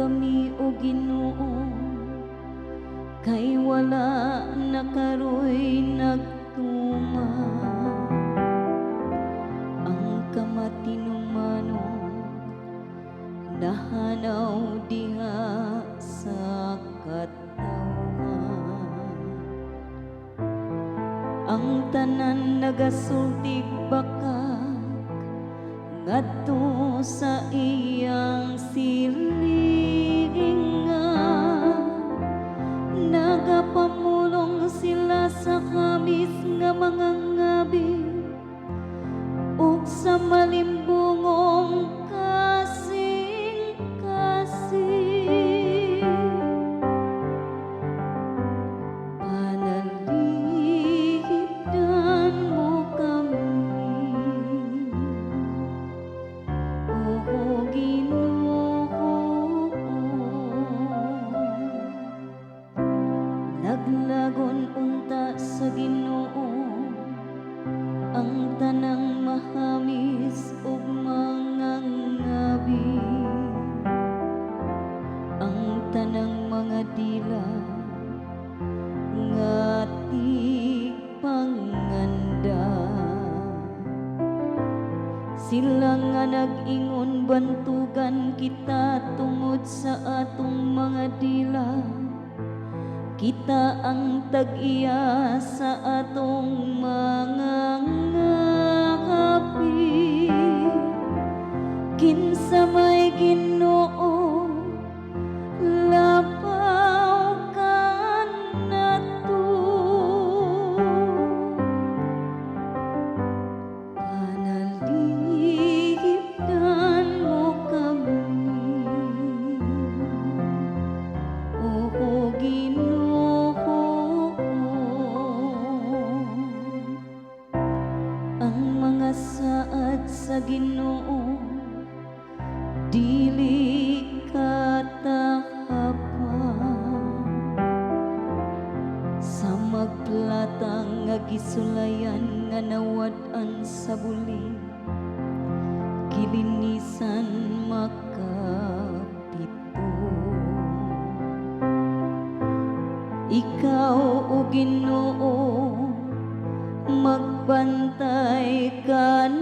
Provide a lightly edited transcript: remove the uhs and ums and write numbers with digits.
kami, o Ginoo, kay wala na karoy nagtuman. Ang kamatinumanon nahanaw diha sa katawhan. Ang tanan nagasultig bakak ngadto sa iyang silingan. Nagapamulong sila sa hamis nga mga ngabi ug sa malimbungong kasing-kasing. Panalipdan mo kami, O Ginoo. Laglagon unta sa Ginoo ang tanang mahamis ug mga ngabi, ang tanang mga dila nga tigpanganda. Sila nga nag-ingon, "Bantugan kita tungod sa atong mga dila. Kita ang tag-iya sa atong mga ngabi." Kinsa may Ginoo, labaw kanato. Panalipdan mo kami, O Ginoo. Ang mga saad sa Ginoo dili katahapan, sa magplata nga gisulayan nga nawad-an sa buli, gilinisan makapito. Ikaw, o Ginoo, magbantay kanato.